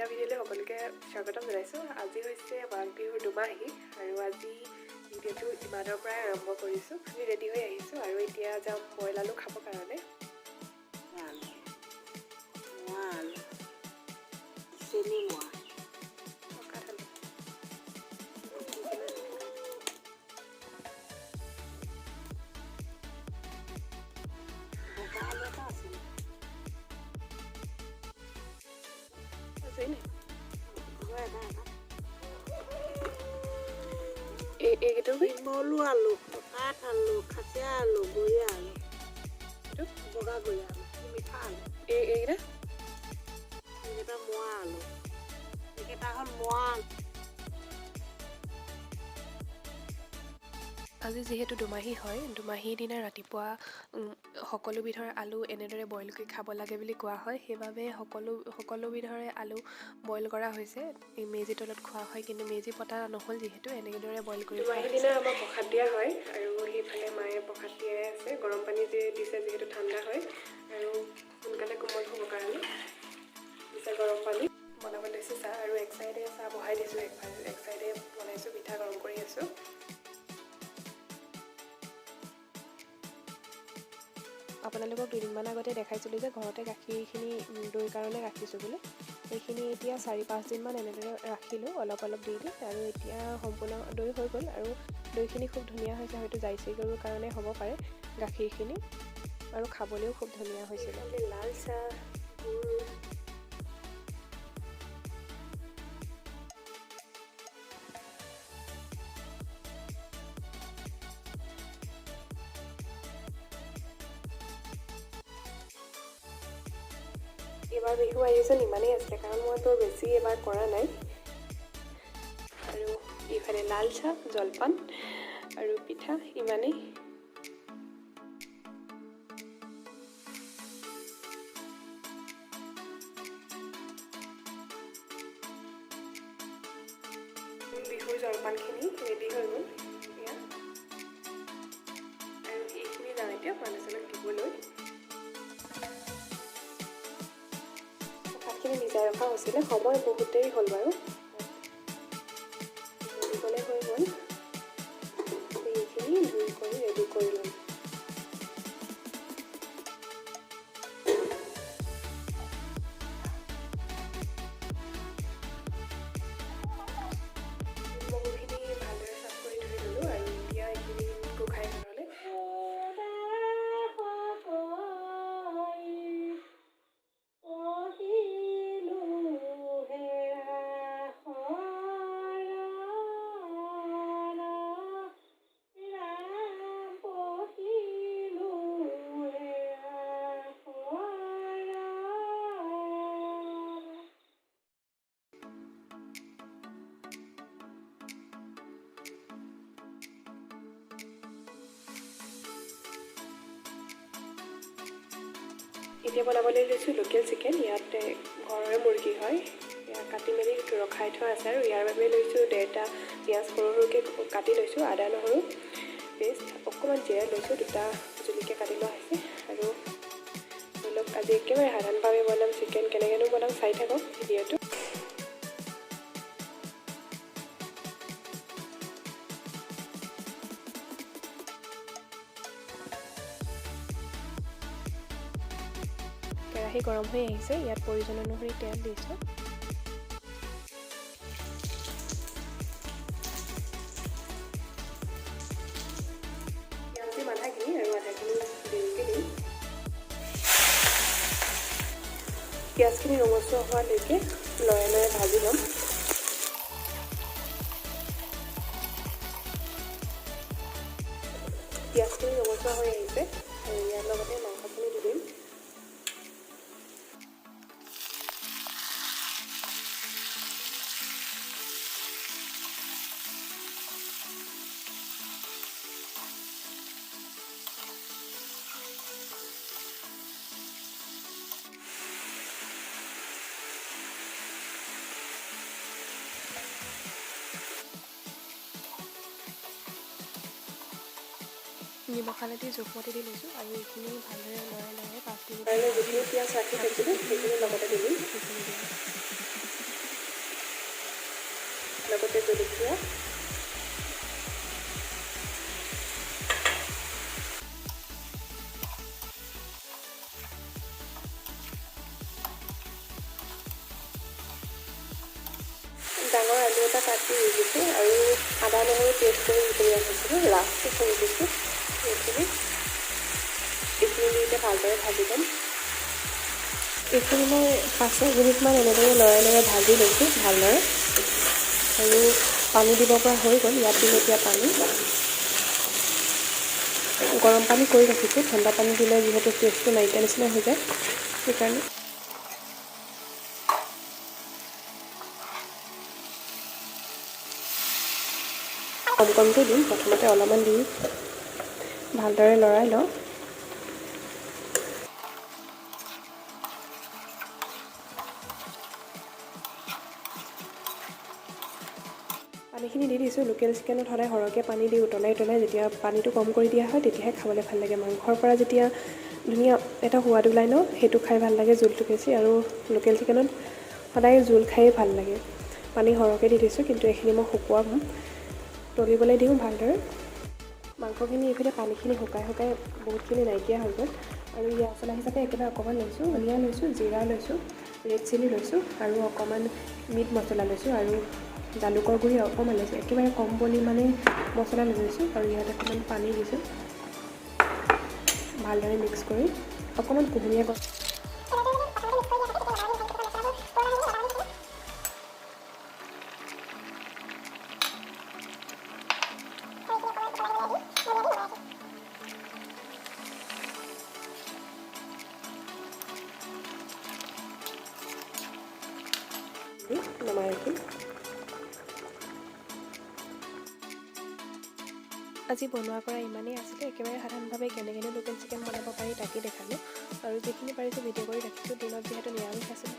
এটা ভিডিঅ'লৈ সকলোকে স্বাগতম জনাইছোঁ। আজি হৈছে মাঘ বিহুৰ দুমাহী আৰু আজি ভিডিঅ'টো ইমানৰ পৰাই আৰম্ভ কৰিছোঁ। আমি ৰেডি হৈ আহিছোঁ আৰু এতিয়া যাম বইল আলু খাবৰ কাৰণে। আলু, মোৱা আলু, চেনি মোৱা। পকাত আলু। বগা আলু এটা আছিল। আছে নি? এটা এটা। এই এইকেইটা কি? শিমলু আলু, কাঠ আলু, খাচীয়া আলু, গৰীয়া আলু। এইটো? বগা গৰীয়া আলু, মিঠা আলু। এইকেইটা? এইকেইটা মোৱা আলু। এইকেইটা হ'ল মোৱা আলু। আজি যিহেতু দুমাহী হয়, দুমাহীৰ দিনা ৰাতিপুৱা সকলো বিধৰ আলু এনেদৰে বইল কৰি খাব লাগে বুলি কোৱা হয়। সেইবাবে সকলো বিধৰে আলু বইল কৰা হৈছে। এই মেজি তলত খোৱা হয়, কিন্তু মেজি পতা নহ'ল যিহেতু এনেদৰে বইল কৰি। দুমাহীৰ দিনা আমাক প্ৰসাদ দিয়া হয় আৰু সেইফালে মায়ে প্ৰসাদ দিয়াই আছে। গৰম পানী যে দিছে, যিহেতু ঠাণ্ডা হয় আৰু সোনকালে কোমল হ'ব কাৰণে দিছে গৰম পানী। বনাব লৈছোঁ চাহ আৰু এক চাইডে চাহ বহাই দিছোঁ, এক চাইডে বনাইছোঁ পিঠা, গৰম কৰি আছোঁ। আপোনালোকক দুদিনমান আগতে দেখাইছিলোঁ যে ঘৰতে গাখীৰখিনি দৈৰ কাৰণে ৰাখিছোঁ বুলি। সেইখিনি এতিয়া 4-5 দিনমান এনেদৰে ৰাখিলোঁ অলপ অলপ দি দি আৰু এতিয়া সম্পূৰ্ণ দৈ হৈ গ'ল আৰু দৈখিনি খুব ধুনীয়া হৈছে। হয়তো জাৰ্চি গৰুৰ কাৰণে হ'ব পাৰে গাখীৰখিনি আৰু খাবলৈও খুব ধুনীয়া হৈছিলে। লাল চাহ, গুড়। এইবাৰ বিহু আয়োজন ইমানেই আছিলে, কাৰণ মই বৰ বেছি এইবাৰ কৰা নাই। আৰু ইফালে লাল চাহ, জলপান আৰু পিঠা, ইমানেই। বিহুৰ জলপানখিনি ৰেডি হৈ গ'ল এয়া। আৰু এইখিনি যাওঁ এতিয়া মানুহজনক দিবলৈ। প্ৰসাদখিনি ভিজাই ৰখা হৈছিলে, সময় বহুত দেৰি হ'ল বাৰু, দিবলৈ হৈ গ'ল। এইখিনি ধুই কৰি ৰেডি কৰি ল'ম। মগুখিনি ভালদৰে চাফ কৰি ধুই ল'লোঁ আৰু এতিয়া এইখিনি গোসাঁই ঘৰলৈ। এতিয়া বনাবলৈ লৈছোঁ লোকেল চিকেন। ইয়াত ঘৰৰে মুৰ্গী হয়, এয়া কাটি মেলি ৰখাই থোৱা আছে। আৰু ইয়াৰ বাবে লৈছোঁ ডেৰটা পিঁয়াজ, সৰু সৰুকৈ কাটি লৈছোঁ, আদা নহৰু পেষ্ট, অকণমান জিৰা লৈছোঁ, দুটা জলকীয়া কাটি লোৱা হৈছে। আৰু ধৰি লওক আজি একেবাৰে সাধাৰণভাৱে বনাম চিকেন। কেনেকৈনো বনাম চাই থাকক ভিডিঅ'টো। কেৰাহী গৰম হৈ আহিছে। ইয়াত প্ৰয়োজন অনুসৰি তেল দিছোঁ। পিঁয়াজ দিম আধাখিনি আৰু আধাখিনি দেৰিকৈ দিম। পিঁয়াজখিনি ৰঙচুৱা হোৱালৈকে লৰাই লৰাই ভাজি ল'ম। পিঁয়াজখিনি ৰঙচুৱা হৈ আহিছে আৰু ইয়াৰ লগতে মাংসখিনি দি দিম। নিমখ হালধি জোখমতে দি লৈছোঁ আৰু এইখিনি ভালদৰে লৰাই লৰাই 5 মিনিট। যিখিনি পিঁয়াজ ৰাখি থৈছিলোঁ, সেইখিনি লগতে দি দিম। সেইখিনি দিম। লগতে জলকীয়া, ডাঙৰ আলু এটা কাটি দি দিছোঁ আৰু আদা নহৰু পেষ্ট কৰি যিখিনি ৰাখিছিলোঁ লাষ্টটো কৰি দিছোঁ। এইখিনি এইখিনি দি এতিয়া ভালদৰে ভাজি ল'ম। এইখিনি মই 5-6 মিনিটমান এনেদৰে লৰাই লৰাই ভাজি লৈছোঁ ভালদৰে আৰু পানী দিব পৰা হৈ গ'ল। ইয়াত দিম এতিয়া পানী, গৰম পানী কৰি ৰাখিছোঁ। ঠাণ্ডা পানী দিলে যিহেতু টেষ্টটো নাইকিয়া নিচিনা হৈ যায়, সেইকাৰণে। কম কমকৈ দিম, প্ৰথমতে অলপমান দি ভালদৰে লৰাই লওঁ। পানীখিনি দি দিছোঁ। লোকেল চিকেনত সদায় সৰহকৈ পানী দি উতলাই উতলাই যেতিয়া পানীটো কম কৰি দিয়া হয় তেতিয়াহে খাবলৈ ভাল লাগে। মাংসৰ পৰা যেতিয়া ধুনীয়া এটা সোৱাদ ওলায় ন, সেইটো খাই ভাল লাগে জোলটো বেছি। আৰু লোকেল চিকেনত সদায় জোল খায়েই ভাল লাগে। পানী সৰহকৈ দি দিছোঁ, কিন্তু এইখিনি মই শুকুৱাম, তলিবলৈ দিওঁ ভালদৰে। মাংসখিনি এইফালে পানীখিনি শুকাই শুকাই বহুতখিনি নাইকিয়া হৈ গ'ল। আৰু ইয়াৰ মছলা হিচাপে একেবাৰে অকণমান লৈছোঁ, ধনিয়া লৈছোঁ, জিৰা লৈছোঁ, ৰেড চিলি লৈছোঁ আৰু অকণমান মিট মছলা লৈছোঁ আৰু জালুকৰ গুড়ি অকণমান লৈছোঁ। একেবাৰে কম পৰিমাণে মছলা লৈ লৈছোঁ আৰু ইয়াত অকণমান পানী দিছোঁ। ভালদৰে মিক্স কৰি অকণমান কুহুমীয়া নমাই ৰাখিম। আজি বনোৱা কৰা ইমানেই আছিলে। একেবাৰে সাধাৰণভাৱে কেনেকৈনো লোকেল চিকেন বনাব পাৰি তাকেই দেখালোঁ আৰু যিখিনি পাৰিছোঁ ভিডিঅ' কৰি ৰাখিছোঁ। দিনত যিহেতু নিৰামিষ আছিলে।